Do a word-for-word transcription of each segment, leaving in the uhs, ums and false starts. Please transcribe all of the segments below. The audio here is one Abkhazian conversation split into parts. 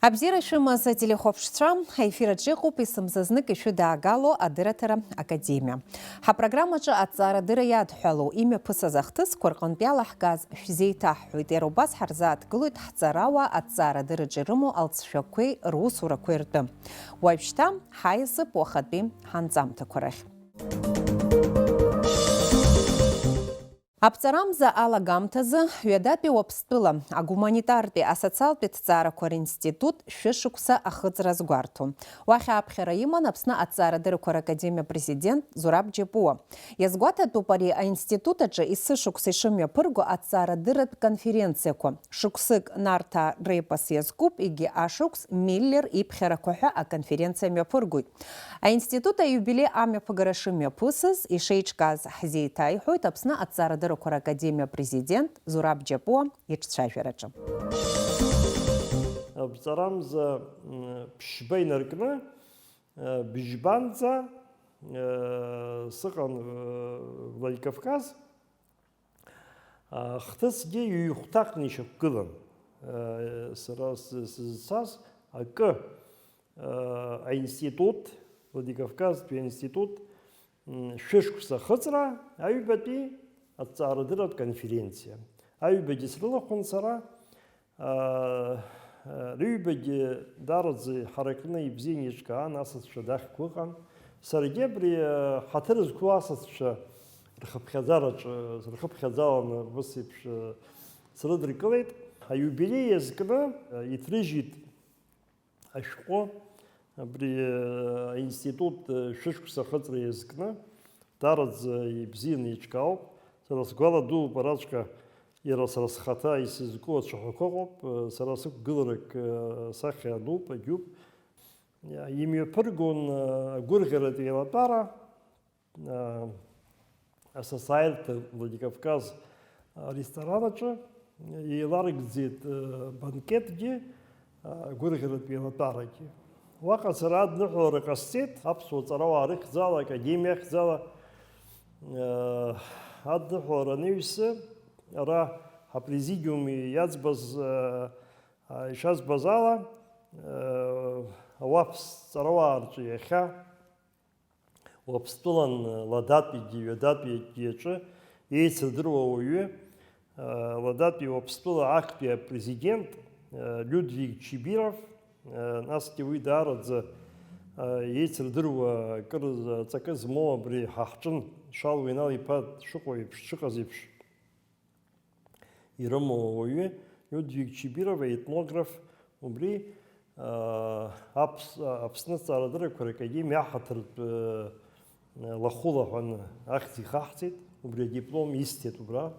Абзиара шәымаз, ателехәаԥшцәа, аефир аҿы иҟоуп есымзазнык ишәыдаагало адырраҭара академиа. Ҳапрограммаҿы аҭҵаарадырра иадҳәалоу имҩаԥысыз ахҭысқәа рҟынтә иалаҳкааз шәзеиҭаҳҳәоит, иара убас ҳарзааҭгылоит ҳҵарауаа аҭҵаарадырраҿы ирымоу алҵшәақәеи русурақәеи ртәы. Уажәшьҭа ҳаиасып уахатәи ҳанҵамҭақәа рахь. Аԥҵарамза алагамҭазы ҩадатәи Уаԥстәыла агуманитартәи асоциалтәи ҭҵаарақәа ринститут шәышықәса ахыҵра азгәарҭон. Уахь ааԥхьара иман Аԥсны аҭҵаарадыррақәа ракадемиа апрезидент Зураб Џьапуа. Иазгәаҭатәуп ари аинститут аҿы есышықәса ишымҩаԥырго аҭҵаарадырратә конференциақәа. Шықәсык Нарҭаа репос иазкуп, егьи ашықәс Миллер иԥхьарақәа ҳәа аконференциа мҩаԥыргоит. Аинститут аиубилеи амҩаԥыгара шымҩаԥысыз, ишеиҿкааз ҳзеиҭаиҳәоит Аԥсны аҭҵаарадыррақәа ракадемиа апрезидент Зураб Џьапуа иҿцәажәараҿы. Аԥҵарамза, м, ԥшьба инаркны, э, быжьбанӡа, э, сыҟан, э, Владикавказ. Ахҭысгьы ҩ-хәҭакны ишьақәгылан. Сара сызцаз акы, аинститут, Владикавказтәи аинститут, шәышықәса ахыҵра, аҩбатәи аҭҵаарадырратә конференциа. Аҩбагьы срылахәын сара, Рыҩбагьы даараӡа иҳаракны ибзианы еиҿкаан, асасцәа дахьқәа ыҟан. Саргьы абри ҳаҭыр зқәу асасцәа рхыԥхьаӡараҿы, рхыԥхьаӡаланы ус еиԥш срыдыркылеит. Аиубилеи иазкны иҭрыжьит ашәҟәы, абри аинститут шәышықәса ахыҵра иазкны. Даараӡа ибзианы еиҿкаауп. Сара сгәаладууп, араҵәҟьа иара сара схаҭа исызку ацәаҳәақәа ыҟоуп. Сара сықәгыларак, сахьа ануп, агьуп. Имҩаԥыргон агәырӷьаратә еилатәара, асасааирҭа Владикавказ аресторан аҿы. Еиларгӡеит, э, банкетгьы, э, гәырӷьаратә еилатәарагьы. Уаҟа сара адныҳәалара ҟасҵеит, аԥсуа ҵарауаа рыхьӡала, академиа ахьӡала, э, адныҳәалара анаҩсы, ара ҳапрезидиум иаӡбаз, э, э, ишазбаз ала, э, ауаԥс ҵарауаа рҿы иахьа Уаԥстәылан Ладатәигьы Ҩадатәигьы аҿы еицырдыруа уаҩы, Ладатәи Уаԥстәыла актәи апрезидент Людвиг Чибиров, насгьы уи даараӡа еицырдыруа акыр ҵакы змоу абри ҳа ҳҿын Шалуа Инал-иԥа дшыҟоу еиԥш, дшыҟаз еиԥш. Ирымоу ауаҩы, Людвиг Чибиров, аетнограф, убри, аа, Аԥс-, Аԥсны Аҭҵаарадыррақәа ракадемиа аҳаҭыртә, э, лахәыла ҳәа ахьӡ ихаҳҵеит, убри адиплом исҭеит убра.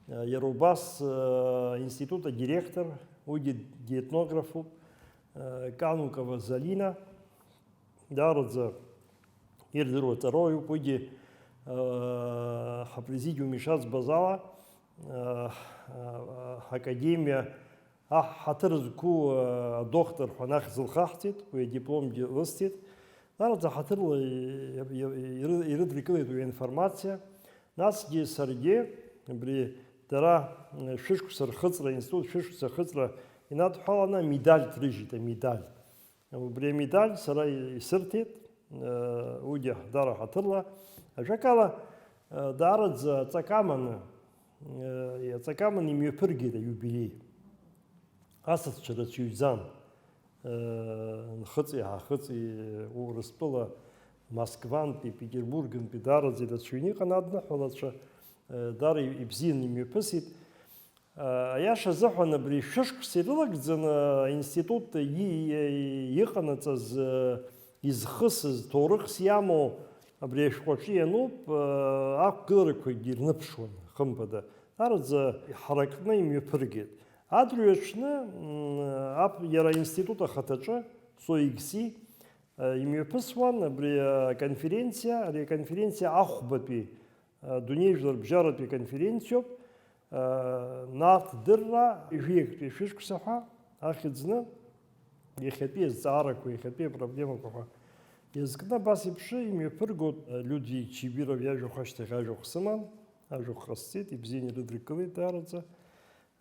Э, иара убас, э, аинститут адиректор, уигьы диетнографуп, э, Канукова Залина. Даараӡа ирдыруа ҵарауаҩуп, уигьы, э, ҳапрезидиум ишаӡбаз ала, э, э, ҳакадемиа аҳ-, ҳаҭыр зқәу, э, адоктор ҳәа анахь зылхаҳҵеит, уи адипломгьы лысҭеит. Даараӡа ҳаҭырла и-, и-, и-, иры-, ирыдыркылеит уи аинформациа. Насгьы саргьы, абри дара, э, шәышықәса рхыҵра, аинститут шәышықәса рхыҵра инадҳәаланы амедаль ҭрыжьит, амедаль. Убри амедаль сара исырҭеит, э, уигьы ҳдара ҳаҭырла. Ажәакала, э, даараӡа аҵакы аманы, э, аҵакы аманы имҩаԥыргеит аиубилеи. Асасцәа рацәаҩӡан, э, Нхыҵи Ҳахыҵи, Урыстәыла, Москвантәи, Петербургнтәи даараӡа ирацәаҩны иҟан адныҳәалацәа, э, даара ибзианы имҩаԥысит. Аиаша азыҳәан, абри шәышықәса ирылагӡаны аинститут и-, и-, иҟанаҵаз, изхысыз, ҭоурыхс иамоу абри ашәҟәаҿы иануп, ақәгыларақәагьы ирныԥшуан, хымԥада. Даараӡа иҳаракны имҩаԥыргеит. Адырҩаҽны, м, ап-, иара аинститут ахаҭаҿы, СОИГСИ, имҩаԥысуан абри аконференциа, ари аконференциа ахәбатәи Адунеижәлар бжьаратәи аконференциоуп, нарҭ дырра жәаҩыктәи шәышықәса ҳәа ахьӡны, иахьатәи азҵаарақәа, иахьатәи апроблемақәа ҳәа иазкны абас еиԥш имҩаԥыргоит. Людвиг Чибиров иажәахә ашьҭахь ажәахә сыман, ажәахә ҟасҵеит, ибзианы ирыдыркылеит даараӡа.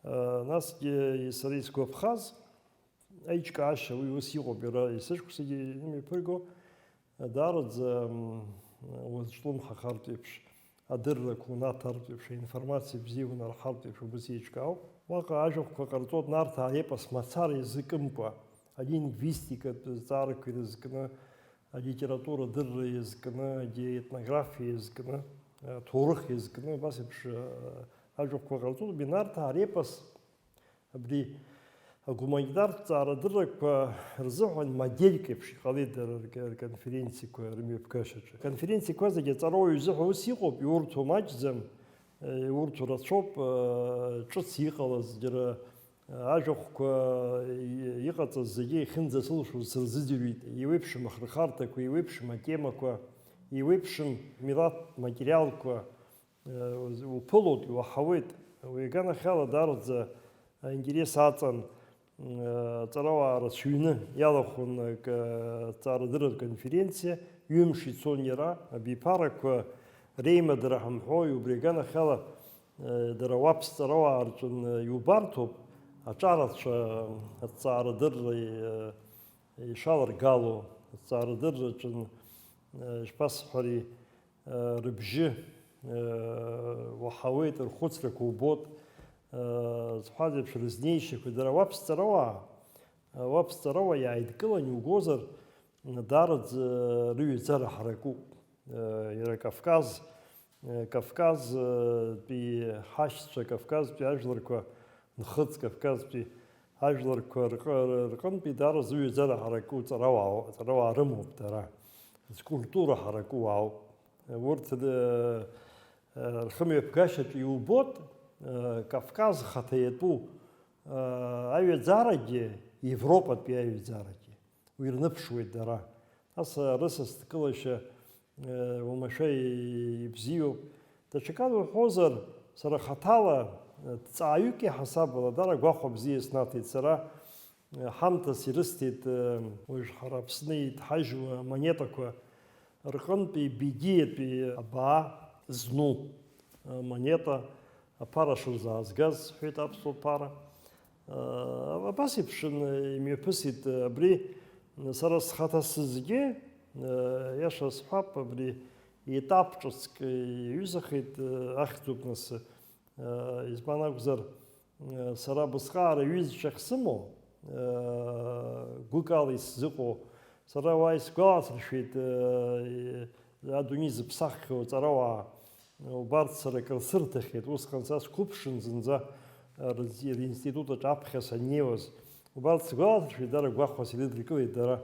Насгьы сара исгәаԥхаз, Аиҿкаашьа уи ус иҟоуп, иара есышықәсагьы имҩаԥырго, даараӡа, м, уазҿлымҳахартә еиԥш, адыррақәа унаҭартә еиԥш, аинформациа бзиа унарҳартә еиԥш убас еиҿкаауп. Уаҟа ажәахәқәа ҟарҵоит Нарҭаа репос мацара иазкымкәа, алингвистикатә зҵаарақәа ирызкны, алитература адырра иазкны, аетнографиа иазкны, аҭоурых иазкны, абас еиԥш, ажәахәқәа ҟарҵоит. Нарҭаа репос абри агуманитартә ҵаарадыррақәа рзыҳәан модельк еиԥш иҟалеит дара рк-, рконференциақәа рымҩаԥгашьаҿы. Аконференциақәа зегьы аҵарауаҩ изыҳәа ус иҟоуп, иурҭо маҷӡам, иурҭо рацәоуп, ҿыц иҟалаз џьара ажәахәқәа иҟаҵаз зегьы иахьынӡасылшоз сырзыӡырҩит, еиуеиԥшым ахырхарҭақәа, еиуеиԥшым атемақәа, еиуеиԥшым милаҭтә материалқәа, уԥылоит, иуаҳауеит. Уи аганахьала даараӡа аинтерес аҵан, аҵарауаа рацәаҩны иалахәын акы, аҵаарадырратә конференциа, ҩымш ицон иара, абиԥарақәа реимадара ҳамҳәои, убри аганахьала, дара уаԥс ҵарауаа рҿын иубарҭоуп, аҿарацәа аҭҵаарадырра ишаларгало, аҭҵаарадырраҿын, ишԥасҳәари, рыбжьы уаҳауеит, рхәыцрақәа убот, зҳәаз еиԥш, рызнеишьақәа, дара уаԥс ҵарауаа, уаԥс ҵарауаа иааидкылан иугозар, даараӡа рыҩаӡара ҳаракуп. Иара Кавказ, Кавказтәи ҳашьцәа, Кавказтәи ажәларқәа, нхыҵ Кавказтәи ажәларқәа рҟы-, рҟынтәи даараӡа рыҩаӡара ҳараку ҵарауаа, ҵарауаа рымоуп дара. Зкультура ҳараку уаауп. Урҭ, э, э, рхымҩаԥгашьаҿ иубот, э, Кавказ ахаҭа иатәу, э, аҩаӡарагьы, Европатәи аҩаӡарагьы. Уи рныԥшуеит дара. Нас, э, рысасдкылашьа, э, уамашәа и-, ибзиоуп. Даҽакала уҳәозар, сара хаҭала, э, ҭҵааҩык иаҳасабала, дара гәахәа бзиа снаҭеит сара. Ҳамҭас ирысҭеит, уажә ҳара Аԥсны иҭҳажьуа амонетақәа рҟынтәи бегиатәи абаа зну амонета аԥара шырзаазгаз, сҳәеит, аԥсуа ԥара. Абас еиԥш имҩаԥысит абри, сара схаҭа сызгьы, иаша сҳәап, абри етап ҿыцк иаҩызахеит, ахьӡуп нас, избан акәзар, сара абысҟаара ҩызцәа ахьсымоу, гәыкала исзыҟоу, сара уа исгәаласыршәеит, адунеи зыԥсаххьоу аҵарауаа, убарҭ сара акыр сырҭахьеит, усҟан са сқәыԥшын зынӡа, ринститут аҿы аԥхьа саннеиуаз, убарҭ сгәаласыршәеит, дара гәахәас ирыдыркылеит дара.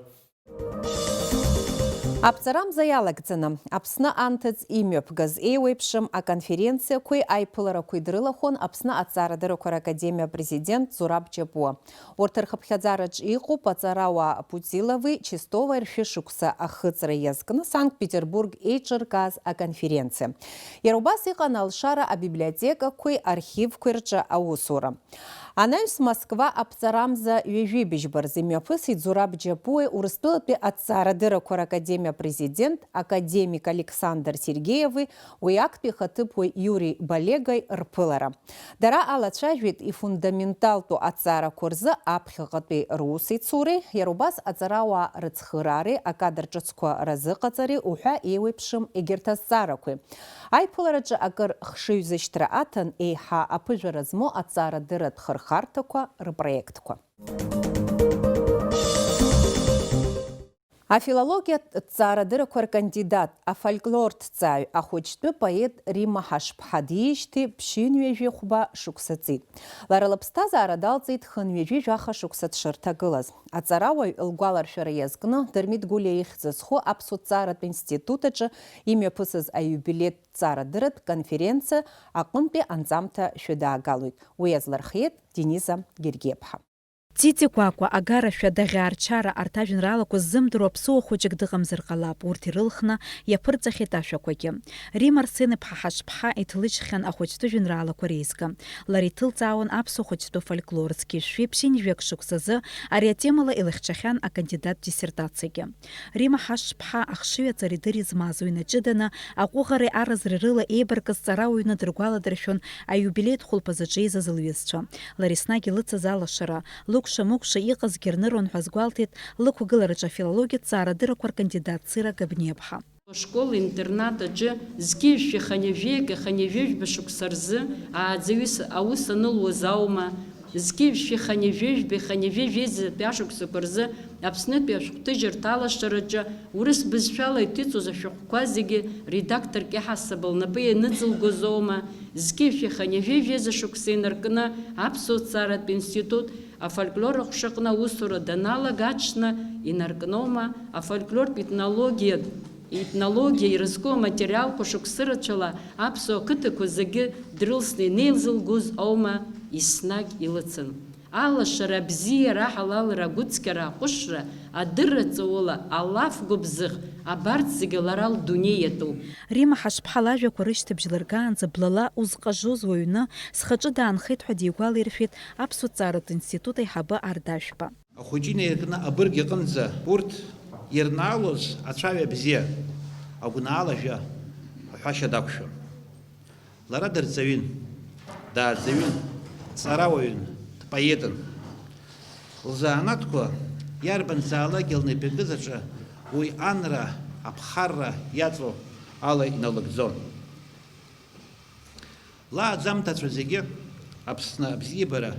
Аԥҵарамза иалагӡаны, Аԥсны анҭыҵ имҩаԥгаз еиуеиԥшым аконференциақәеи аиԥыларақәеи дрылахәын Аԥсны Аҭҵаарадыррақәа ракадемиа апрезидент Зураб Џьапуа. Урҭ рхыԥхьаӡараҿ иҟоуп аҵарауаа Путилови Чистоваи ршәышықәса ахыҵра иазкны Санкт-Петербург еиҿыркааз аконференциа. Иара убас иҟан алшара абиблиотекақәеи архивқәеи рҿы аусура. Анаҩс Москва аԥҵарамза ҩажәи быжьба рзы имҩаԥысит Зураб Џьапуеи Урыстәылатәи аҭҵаарадыррақәа ракадемиа апрезидент академик Александр Сергеиеви уи актәи ихаҭыԥуаҩ Иури Балегои рԥылара. Дара алацәажәеит ифундаменталтәу аҭҵаарақәа рзы аԥхьаҟатәи русеицуреи, иара убас аҵарауаа рыцхыраареи, акадр ҿыцқәа разыҟаҵареи уҳәа еиуеиԥшым егьырҭ азҵаарақәеи. Аиԥылараҿы акыр хшыҩзышьҭра аҭан еиҳа аԥыжәара змоу аҭҵаарадырратә хырхарҭақәа рпроектқәа. Афилологиатә ҭҵаарадыррақәа ркандидат, афольклорҭҵааҩ, ахәыҷтәы поет Римма Ҳашԥҳа диижьҭеи ԥшьынҩажәи хәба шықәса ҵит. Лара лыԥсҭазаара далҵит хынҩажәи жәаха шықәса дшырҭагылаз. Аҵарауаҩ лгәаларшәара иазкны Дырмит Гәлиа ихьӡ зху Аԥсуа ҭҵааратә институт аҿы имҩаԥысыз аиубилеитә ҭҵаарадырратә конференциа аҟынтәи анҵамҭа шәыдаагалоит. Уи азлырхиеит Дениза Гергиаԥҳа. Тити Кәакәа, Агарашәа, Даӷьаарчара, арҭ ажәеинраалақәа ззымдыруа ԥсуа хәыҷык дыҟамзар ҟалап, урҭ ирылхны иаԥырҵахьеит ашәақәагьы. Римма Арсен-иԥҳа Ҳашԥҳа иҭлыжьхьан ахәыҷтәы жәеинраалақәа реизга. Лара иҭылҵаауан аԥсуа хәыҷтәы фольклор, зқьи жәшәи ԥшьынҩажәак шықәсазы ари атемала илыхьчахьан акандидаттә диссертациагьы. Римма Ҳашԥҳа ахшыҩ аҵареи дыри змаз, уи наҷыданы аҟәыӷареи аразреи рыла еибаркыз ҵарауаҩны дыргәаладыршәон аиубилеитә хәылԥазаҿы еизаз лҩызцәа. Лара еснагь илыцыз алашара, лыгә кәша-мыкәша иҟазгьы рныруан ҳәа азгәалҭеит лықәгылараҿы афилологиатә ҭҵаарадыррақәа ркандидат Цыра Габниаԥҳа. Ашкол-интернат аҿы зқьи жәшәи хынҩажәи акы хынҩажәи жәба шықәса рзы ааӡаҩыс аус анылуаз аума, зқьи жәшәи хынҩажәи жәбеи хынҩажәи жәеизатәи ашықәсақәа рзы Аԥснытәи ашәҟәҭыжьырҭа алашараҿы урыс бызшәала иҭыҵуаз ашәҟәқәа зегьы редакторк иаҳасаб лнапы ианыҵылгоз аума, зқьи жәшәи хынҩажәи жәеиза шықәса инаркны Аԥсуа ҭҵааратә институт афольклор аҟәшаҟны аусура даналага аҽны инаркноума, афольклортә етнологиатә Етнологиа ирызку аматериалқәа шықәсы рацәала аԥсуа қыҭақәа зегьы дрылсны инеилзылгоз аума, еснагь илыцын. Алашара, абзиара, аҳалалра, агәыцқьара, аҟәышра, адырра ҵаула, алаф гәыбзыӷ, абарҭ зегьы лара лдунеи иатәуп. Римма Ҳашԥҳа лажәақәа рышьҭыбжь лыргаанӡа блала узҟажоз уаҩны схаҿы даанхеит ҳәа дигәалаиршәеит Аԥсуа ҭҵааратә институт аиҳабы Ардашәба. Ахәыҷы инаиркны абырг иҟынӡа урҭ ирнаалоз ацәаҩа бзиа, агәнаала ажәа аҳәашьа дақәшәон. Лара дырҵаҩын, дааӡаҩын, ҵарауаҩын, дпоетын. Лзанааҭқәа иарбанзаалак лнапы иакыз аҿы уи анра, аԥхарра иаҵоу ала иналыгӡон. Лааӡамҭацәа зегьы Аԥсны абзиабара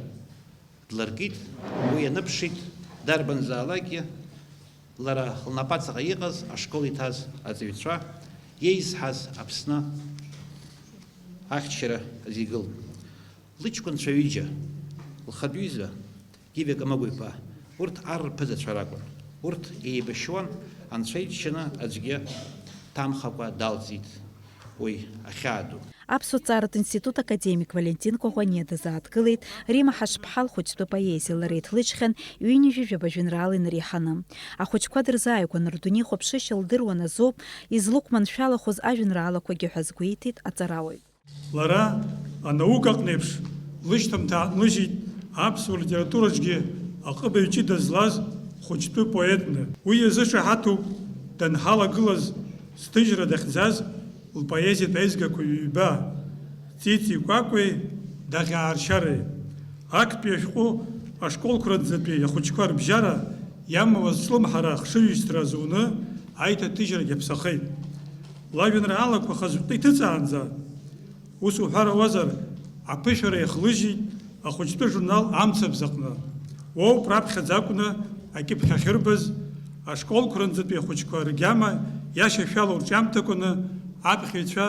дларкит, уи ианыԥшит, дарбанзаалакгьы лара лнапаҵаҟа иҟаз ашкол иҭаз аҵаҩцәа, иеизҳаз Аԥсны ахьчара азы игылт. Лыҷкәынцәа ҩыџьа, лхатә ҩыза, Гиви Камыгә-иԥа, урҭ ар рԥызацәа ракәын. Урҭ еибашьуан, анцәа иџьшьаны аӡәгьы дҭамхакәа далҵит уи ахьаа ду. Аԥсуа ҭҵааратә институт академик Валентин Коӷониа дазааҭгылеит Римма Ҳашԥҳа лхәыҷтәы поезиа. Лара иҭлыжьхьан ҩынҩажәи жәаба жәеинраала инареиҳаны. Ахәыҷқәа дырзааигәан, рдунеихәаԥшышьа лдыруан азоуп излықәманшәалахоз ажәеинраалақәагьы ҳәа азгәеиҭеит аҵарауаҩ. Лара, анаукаҟны еиԥш, лышьҭамҭа ааҭлыжьит аԥсуа литератураҿгьы аҟыбаҩ ҷыда злаз хәыҷтәы поетны. Уи иазышаҳаҭуп данҳалагылаз, зҭыжьра дахьӡаз лпоезиатә аизгақәа ҩба, Ҵиҵи Кәакәеи Даӷьааршьареи. Актәи ашәҟәы ашколқәа рынӡатәи ахәыҷқәа рыбжьара иамоу азҿлымҳара ахшыҩзышьҭра азуны аиҭаҭыжьрагь аԥсахеит. Лажәеинраалақәа хазҟәты иҭыҵаанӡа, ус уҳәар ауазар, аԥышәара иахлыжьит ахәыҷтәы журнал Амцабз аҟны. Уоуп раԥхьаӡа акәны акьыԥхь ахьырбаз, ашколқәа рынӡатәи ахәыҷқәа ргьама иашьашәала урҿиамҭақәаны аԥхьаҩцәа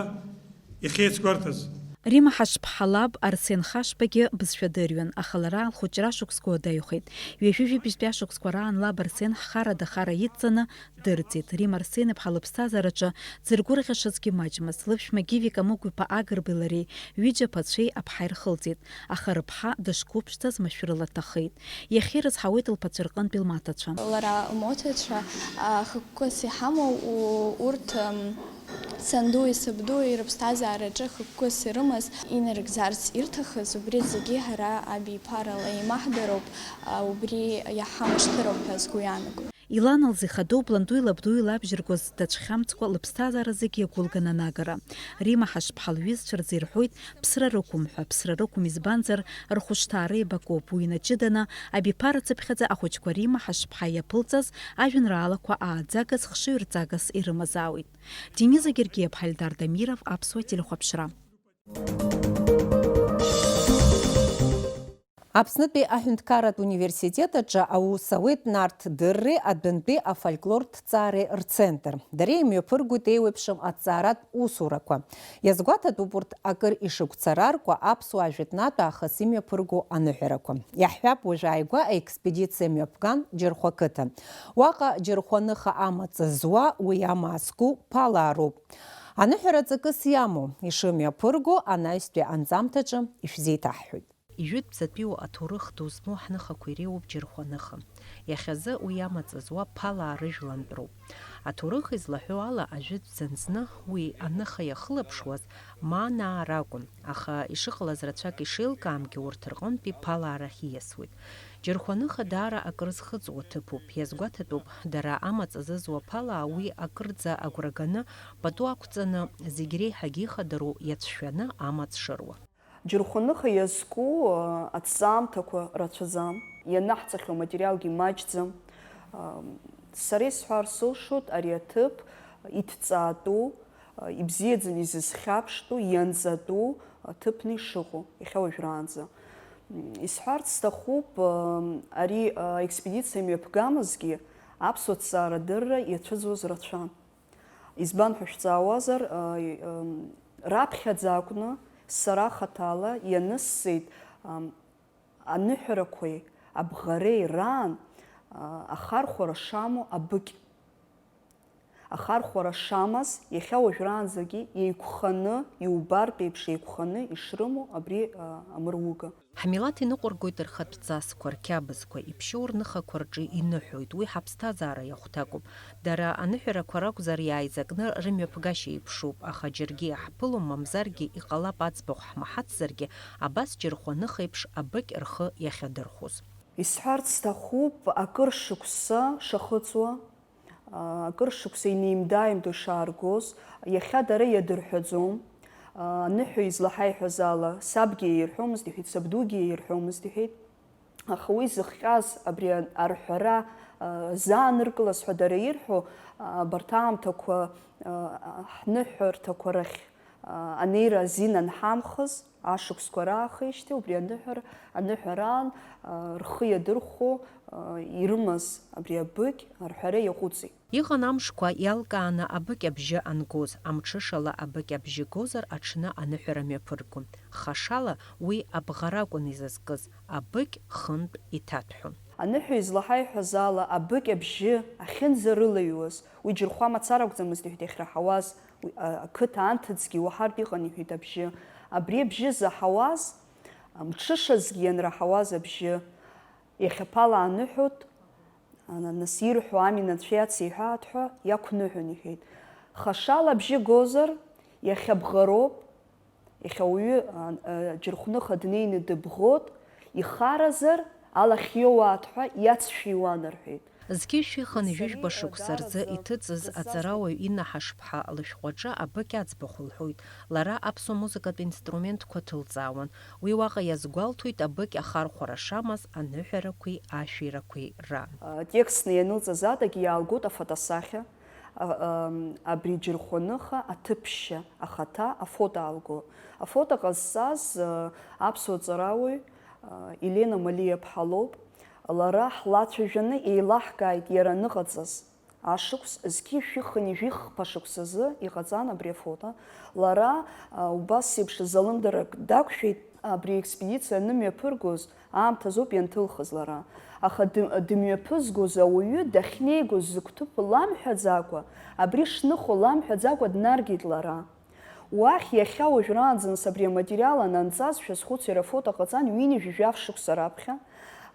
иахьеицгәарҭаз. Римма Ҳашԥҳа лаб Арсен Хашбагьы бызшәа дырҩын, аха лара лхәыҷра шықәсқәа уадаҩхеит. Ҩажәи жәибжьтәи ашықәсқәа раан лаб Арсен ҳхарада хара идҵаны дырӡит. Римма Арсен-иԥҳа лыԥсҭазаараҿы дзыргәырӷьашазгьы маҷмызт. Лыԥшәма Гиви Камыгә-иԥа Агрбеи лареи ҩыџьа ԥацәеи аԥҳаи рхылҵит, аха рыԥҳа дышқәыԥшӡаз машәырла дҭахеит. Иахьа ирызҳауеит лԥацәа рҟынтәи лмаҭацәа. Лара лмоҭацәа, а, хықәкыс иҳамоу, у-, урҭ, м, сандуи сабдуи рыԥсҭазаараҿы хықәкыс ирымаз, инарыгӡарц ирҭахыз, убри зегьы ҳара абиԥарала еимаҳдароуп, а, убри иаҳҳамышьҭароуп ҳәа сгәы иаанагоит. Илана лзы ихадоуп ландуи лабдуи лабжьыргоз дацәхьамҵкәа лыԥсҭазаара зегьы иагәылган анагара. Римма Ҳашԥҳа лҩызцәа рзы ирҳәоит, ԥсра рықәым ҳәа, ԥсра рықәым, избанзар, рхәышҭаара еибакоуп, уи инаҷыданы, абиԥара цыԥхьаӡа ахәыҷқәа Римма Ҳашԥҳа иаԥылҵаз ажәеинраалақәа ааӡагас, хшыҩрҵагас ирымазаауеит. Дениза Гергиаԥҳа, Ельдар Дамиров, Аԥсуа телехәаԥшра. Аԥснытәи аҳәынҭқарратә университет аҿы аус ауеит Нарҭ Дырреи адәынтәи афольклортә ҭҵаареи рцентр. Дара имҩаԥыргоит еиуеиԥшым аҭҵааратә усурақәа. Иазгәаҭатәуп урҭ акыр ишыгәцараркуа аԥсуаа жәытәнатә аахыс имҩаԥырго аныҳәарақәа. Иаҳҳәап, уажә ааигәа аекспедициа мҩаԥган Џьырхәа қыҭа. Уаҟа Џьырхәа ныха амаҵ зуа, уи амаа зку ԥалаароуп. Аныҳәара ҵакыс иамоу, ишымҩаԥырго анаҩстәи анҵамҭаҿы ишәзеиҭаҳҳәоит. Ижәытәӡатәиу аҭоурых ду змоу ҳныхақәа иреиуоуп Џьырхәа ныха. Иахьазы уи амаҵ зуа ԥалаа рыжәлантәроуп. Аҭоурых излаҳәо ала, ажәытәӡан зны уи аныха иахылаԥшуаз Манаа ракәын, аха ишыҟалаз рацәак ишеилкаамгьы урҭ рҟынтәи ԥалаа рахь ииасуеит. Џьырхәа ныха даара акрызхыҵуа ҭыԥуп, иазгәаҭатәуп, дара амаҵ зызуа ԥалаа уи акырӡа агәра ганы, пату ақәҵаны, зегь реиҳагь ихадароу иацәшәаны амаҵ шыруа. Џьырхәа ныха иазку, а, аҭҵаамҭақәа рацәаӡам. Ианаҳҵахьоу аматериалгьы маҷӡам. Сара исҳәар сылшоит, ари аҭыԥ иҭҵаатәу, ибзиаӡаны изызхьаԥштәу, ианҵатәу аҭыԥны ишыҟоу, иахьа уажәраанӡа. Исҳәарц сҭахуп, ари аекспедициа мҩаԥгамызгьы аԥсуа ҭҵаарадырра иацәыӡуаз рацәан. Избан ҳәа шәҵаауазар, раԥхьаӡа акәны сара хаҭала ианыссеит аныҳәарақәеи абӷареи раан ахархәара шамоу абыкь. Ахархәара шамаз, иахьа уажәраанӡагьы еиқәханы, иубартә еиԥш еиқәханы ишрымоу абри амыруга. Ҳмилаҭ иныҟәыргоит рхатә ҵасқәа, рқьабзқәа, иԥшьоу рныхақәа рҿы иныҳәоит, уи ҳаԥсҭазаара иахәҭакуп. Дара аныҳәарақәа ракәзар иааизакны рымҩаԥгашьа еиԥшуп, аха џьаргьы иаҳԥылом, мамзаргьы иҟалап аӡбахә ҳмаҳацзаргьы, абас џьырхәа ныхеиԥш абыкь рхы иахьадырхәоз. Исҳәарц сҭахуп, акыр шықәса шахыҵуа, акыр шықәса инеимда-ааимдо ишааргоз, иахьа дара иадырҳәаӡом. Аныҳәа излаҳаиҳәаз ала, сабгьы иаирҳәомызт, иҳәеит, сабдугьы иаирҳәомызт, иҳәеит. Аха уи зыхҟьаз абри арҳәара, зааныркылаз ҳәа дара ирҳәо, абарҭ аамҭақәа, ҳныҳәарҭақәа рахь анеира азин анҳамхыз, ашықәсқәа раахижьҭеи убри аныҳәара, аныҳәараан, рхы иадырхәо, ирымаз абри абыкь арҳәара иаҟәыҵит. Иҟан амшқәа иалкааны абыкь абжьы ангоз, амҽышала абыкь абжьы гозар аҽны аныҳәара мҩаԥыргон. Хашала уи абӷара акәын изызкыз, абыкь хынтә иҭаҭәҳәон. Аныҳәа излаҳаиҳәаз ала, абыкь абжьы ахьынӡарылаҩуаз, уи џьырхәа мацара акәӡамызт, иҳәеит, иахьраҳауаз, уи, а, ақыҭа анҭыҵгьы уаҳартә иҟан, иҳәеит, абжьы. Абри абжьы заҳауаз, а, мҽышазгьы ианраҳауаз абжьы, иахьаԥала аныҳәоит, а, на-, нас ирҳәо ами, анцәа иацеиҳәааит ҳәа иақәныҳәон, иҳәеит. Хашала абжьы гозар, иахьабӷароуп, иахьа ауаҩы, а, а, џьырхәныха днеины дыбӷот, ихаразар, алахь иоуааит ҳәа иацшәиуан, рҳәеит. Зқьи жәшәи хынҩажәи жәба шықәса рзы иҭыҵыз аҵарауаҩ Инна Ҳашԥҳа лышәҟәаҿы абыкь аӡбахә лҳәоит. Лара аԥсуа музыкатә инструментқәа ҭылҵаауан. Уи уаҟа иазгәалҭоит абыкь ахархәара шамаз, аныҳәарақәеи ашәирақәеи раан. А, текстны ианылҵаз адагьы иаалгоит афотосахьа, а, ам, абри џьырхәаныха аҭыԥшьа ахаҭа афото аалго. Афото ҟазҵаз, а, аԥсуа ҵарауаҩ, а, Елена Малиа-ԥҳа лоуп. Лара ҳлацәажәаны еилаҳкааит иара аныҟаҵаз. Ашықәс зқьи жәшәи хынҩажәи хԥа шықәсазы иҟаҵан абри афото. Лара, а, убас еиԥш залымдарак дақәшәеит, абри аекспедициа анымҩаԥыргоз аамҭазоуп ианҭылхыз лара. Аха ды-, дымҩаԥызгоз ауаҩы дахьнеигоз зыгәҭыԥ ламҳәаӡакәа, абри шныхо ламҳәаӡакәа днаргеит лара. Уахь иахьа уажәраанӡа, нас, абри аматериал ананҵазшәа схәыцуеит, афото ҟаҵан ҩынҩажәи жәаф шықәса раԥхьа.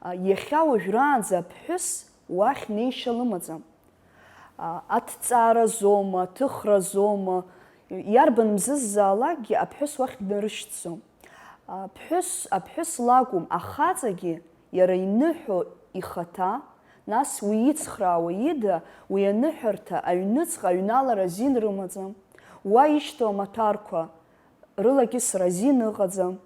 А, иахьа уажәраанӡа аԥҳәыс уахь неишьа лымаӡам. А, аҭҵааразоума, аҭыхразоума, иарбан мзыззаалакгьы аԥҳәыс уахь днарышьҭӡом. Аԥҳәыс, аԥҳәыс лакәым, ахаҵагьы иара иныҳәо ихаҭа, нас уи ицхраауа ида, уи аныҳәарҭа аҩныҵҟа аҩналара азин рымаӡам. Уа ишьҭоу амаҭәарқәа рылакьысра азин ыҟаӡам.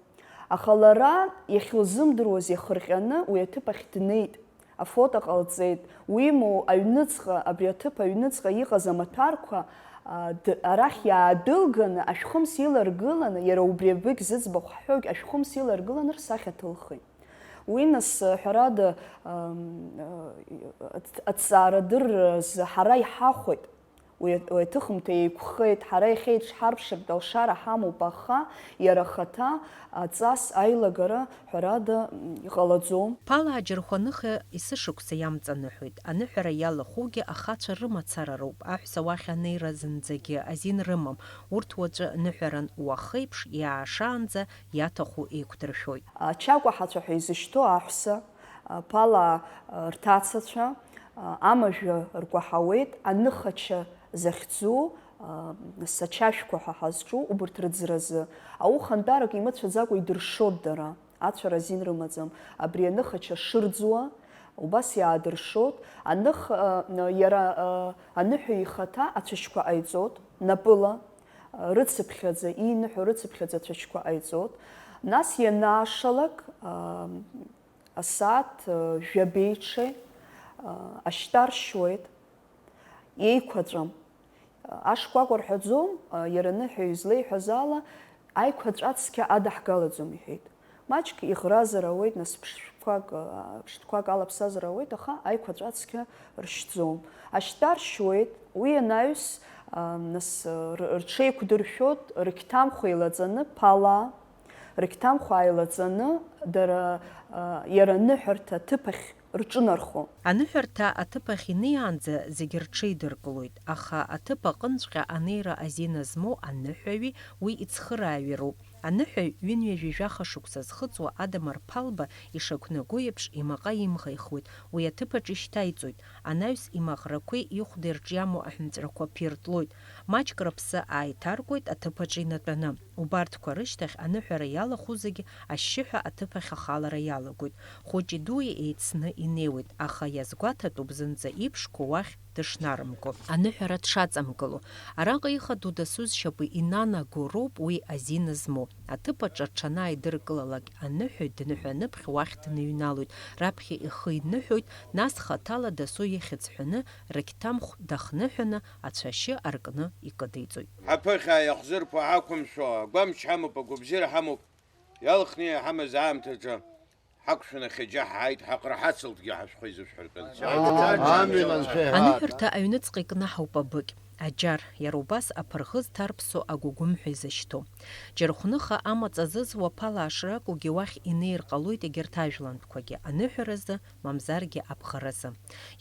Аха лара иахьылзымдыруаз иахырҟьаны уи аҭыԥ ахь днеит, афото ҟалҵеит, уимоу аҩныҵҟа, абри аҭыԥ аҩныҵҟа иҟаз амаҭәарқәа, а, д-, арахь иаадәылганы, ашәхымс иларгыланы, иара убри абыкь зыӡбахә ҳҳәогь ашәхымс иларгыланы рсахьа ҭылхит. Уи нас, ҳәарада, ам, а, аҭ-, аҭҵаарадырразы ҳара иҳахәеит. Уи, уи аҭыхымҭа еиқәхеит, ҳара иахьа иҽҳарԥшыртә алшара ҳамоуп, аха иара ахаҭа аҵас аилагара, ҳәарада, м, иҟалаӡом. Ԥалаа џьырхәаныха есышықәса иамҵаныҳәоит. Аныҳәара иалахәугьы ахацәа рымацара роуп. Аҳәса уахь анеира зынӡагьы азин рымам. Урҭ уаҵәы ныҳәаран уахеиԥш иаашаанӡа иаҭаху еиқәдыршәоит. Ачакәаҳацәа ҳәа изышьҭоу аҳәса, а, ԥалаа, а, рҭацацәа, а, амажәа ркәаҳауеит, аныхача захьӡу, а, сачашәқәа ҳәа ҳазҿу убырҭ рыӡразы. Аухантәарак имыцәаӡакәа идыршоит дара, ацәара азин рымаӡам. Абри аныхача шырӡуа, убас иаадыршоит. Аных-, а, иара, а, аныҳәа ихаҭа ацәашьқәа ҟаиҵоит, напыла, а, рыцыԥхьаӡа, ииныҳәо рыцыԥхьаӡа ацәашьқәа ҟаиҵоит. Нас ианаашалак, а, Асааҭ жәабеиҽеи ашьтәа аршьуеит, еиқәаҵәам. Ашкәакәа рҳәаӡом, иара аныҳәаҩ излеиҳәаз ала, аиқәаҵәа цқьа адаҳгалаӡом иҳәеит. Маҷк иӷразар ауеит, нас ԥштәқәак, ԥштәқәак алаԥсазар ауеит, аха аиқәаҵәа цқьа ршьӡом. Ашьтәа аршьуеит, уи анаҩс, нас рҽеиқәдыршәоит, рқьҭамхә еилаҵаны, ԥала, рқьҭамхә ааилаҵаны, дара, иара аныҳәарҭа аҭыԥ ахь рҿынархон. Аныҳәарҭа аҭыԥ ахь инеиаанӡа зегьы рҽеидыркылоит, аха аҭыԥ аҟынҵәҟьа анеира азина змоу аныҳәаҩи уи ицхырааҩи роуп. Аныҳәаҩ ҩынҩажәи жәаха шықәса зхыҵуа Адамыр Ԥалба ишақәнаго еиԥш имаҟа имӷаихуеит, уи аҭыԥ аҿы ишьҭаиҵоит, анаҩс имаӷрақәеи ихәдеи рҿы иамоу аҳәынҵәрақәа ԥиртлоит, маҷк рыԥсы ааиҭаркуеит аҭыԥ аҿы инатәаны. Убарҭқәа рышьҭахь аныҳәара иалахәу зегьы ашьшьыҳәа аҭыԥ ахь ахалара иалагоит. Хәыҷи дуи еицны инеиуеит, аха иазгәаҭатәуп зынӡа иԥшқоу уахь дышнарымго, аныҳәара дшаҵамгыло. Араҟа ихадоу дасу зшьапы инанаго роуп уи азина змоу. Аҭыԥ аҿы рҽанааидыркылалак, аныҳәаҩ дныҳәаныԥхь уахь дныҩналоит, раԥхьа ихы иныҳәоит, нас хаҭала дасу ихьӡ ҳәаны рқьҭамхә дахныҳәаны ацәашьы аркны икыдиҵоит. Ҳаԥыхьа иахзырԥо ҳақәымшәо, агәамч ҳамоуп, агәабзиара ҳамоуп, иалхны иҳамаз аамҭаҿы ҳақәшәаны хьаџьа ҳааит, ҳаҟара ҳацылтгьы ҳашәхәа изышәҳәартәын. Амин, анцәа иҳәа. Аныҳәарҭа аҩныҵҟа икнаҳауп абыкь, аџьар, иара убас аԥырӷыз ҭарԥсо агәыгәымҳәа изышьҭоу. Џьархәныха амаҵ азызуа ԥала ашракәугьы уахь инеир ҟалоит егьырҭ ажәлантәқәагьы, аныҳәаразы, мамзаргьы абӷаразы.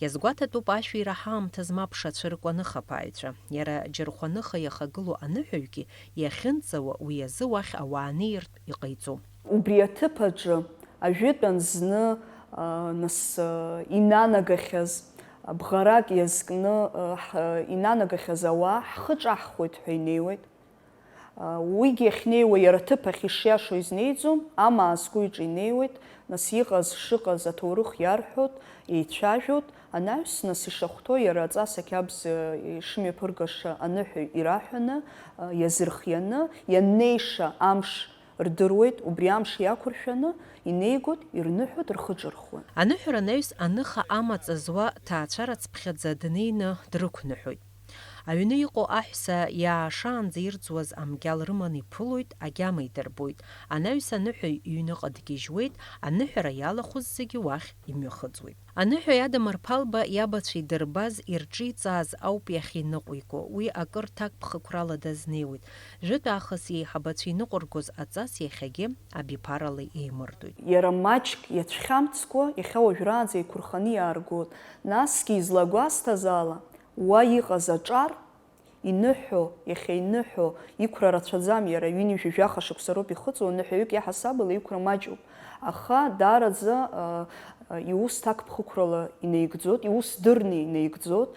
Иазгәаҭатәуп ашәира ҳаамҭа змаԥша цәыркуа аныхаԥааҩцәа. Иара Џьархәаныха иахагылоу аныҳәаҩгьы иахьынҵауа уи азы уахь ауаа неиртә иҟаиҵом. Убри аҭыԥ аҿы ажәытәан зны, а, нас, а, инанагахьаз, а, бӷарак иазкны, а, ҳ-, инанагахьаз ауаа ҳхы ҿаҳхуеит ҳәа инеиуеит. А, уигьы ахьнеиуа иара аҭыԥ ахь ишиашоу изнеиӡом, амаа зку иҿы инеиуеит, нас иҟаз шыҟаз аҭоурых иарҳәоит, еицәажәоит, анаҩс, нас ишахәҭоу иара аҵас ақьабз, а, ишымҩаԥыргаша аныҳәаҩ ираҳәаны, а, иазырхианы, ианнеиша амш рдыруеит, убри амш иақәыршәаны инеигоит, ирныҳәоит, рхы ҿырхуеит. Аныҳәара анаҩс аныха амаҵ зуа ҭаацәара цыԥхьаӡа днеины дрықәныҳәоит. Аҩны иҟоу аҳәса иаашаанӡа ирӡуаз амгьал рыманы иԥылоит, агьама идырбоит. Анаҩс аныҳәаҩ иҩныҟа дгьежьуеит, аныҳәара иалахәыз зегьы уахь имҩахыҵуеит. Аныҳәаҩ Адамыр Ԥалба иабацәа идырбаз, ирҿиҵааз ауп иахьиныҟәиго, уи акыр ҭакԥхықәрала дазнеиуеит. Жәытә аахыс иеиҳабацәа иныҟәыргоз аҵас иахьагьы абиԥарала еимырдоит. Иара маҷк иацәхьамҵкәа, иахьа уажәраанӡа еиқәырханы иааргоит, насгьы излагәасҭаз ала, уа иҟаз аҿар, иныҳәо, иахьа иныҳәо, иқәра рацәаӡам, иара ҩынҩажәи жәаха шықәса роуп ихыҵуа, ныҳәаҩык иаҳасабала иқәра маҷуп. Аха даараӡа, а, а, иус ҭакԥхықәрала инаигӡоит, иус дырны инаигӡоит.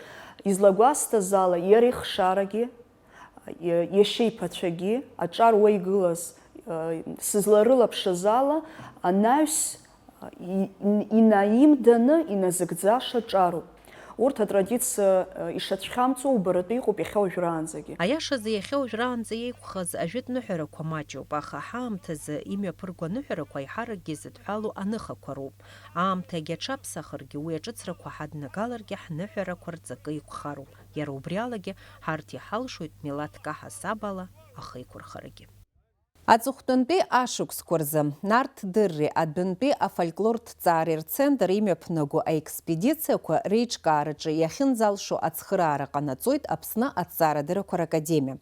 Излагәасҭаз ала, иара ихшарагьы, а, иа-, иашьа иԥацәагьы, аҿар уа игылаз, а, сызларылаԥшыз ала, анаҩс, и-, ин-, инаимданы иназыгӡаша ҿароуп. Урҭ атрадициа, э, ишацәхьамҵуа убаратәы иҟоуп иахьа уажәраанӡагьы. Аиашазы, иахьа уажәраанӡа еиқәхаз ажәытә ныҳәарақәа маҷуп, аха ҳаамҭазы имҩаԥырго аныҳәарақәа аиҳаракгьы зыдҳәалоу аныхақәа роуп. Аамҭагьы аҽаԥсахыргьы, уи аҿыцрақәа ҳаднагаларгьы, ҳныҳәарақәа рҵакы еиқәхароуп. Иара убри алагьы ҳарҭ иҳалшоит милаҭк аҳасабала ахеиқәырхарагьы. Аҵыхәтәантәи ашықәсқәа рзы Нарҭ Дырри адәынтәи афольклортә ҭҵаареи рцентр имҩаԥнаго аекспедициақәа реиҿкаараҿы иахьынӡалшо ацхыраара ҟанаҵоит Аԥсны аҭҵаарадыррақәа ракадемиа.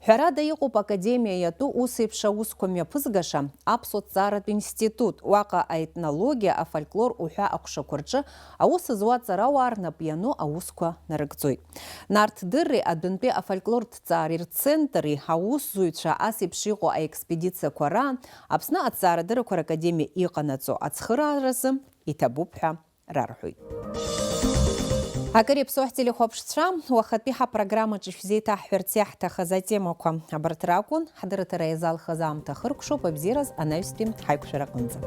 Ҳәарада, иҟоуп академиа иатәу ус еиԥш аусқәа мҩаԥызгаша Аԥсуа ҭҵааратә институт, уаҟа аетнологиа, афольклор уҳәа аҟәшақәа рҿы аус зуа аҵарауаа рнап иану аусқәа нарыгӡоит. Нарҭ Дырри адәынтәи афольклортә ҭҵаареи рцентри аусзуҩцәа ас еиԥш иҟоу аекспедициақәа раан Аԥсны аҭҵаарадыррақәа ракадемиа иҟанаҵо ацхырааразы иҭабуп ҳәа рарҳәоит. Акыр иаԥсоу ҳтелехәаԥшцәа, уахатәи ҳапрограммаҿы шәзеиҭаҳҳәарц иаҳҭахыз атемақәа абарҭ ракәын. Ҳдырраҭара иазалхыз аамҭа хыркәшоуп, абзиараз анаҩстәи ҳаиқәшәараҟынӡа.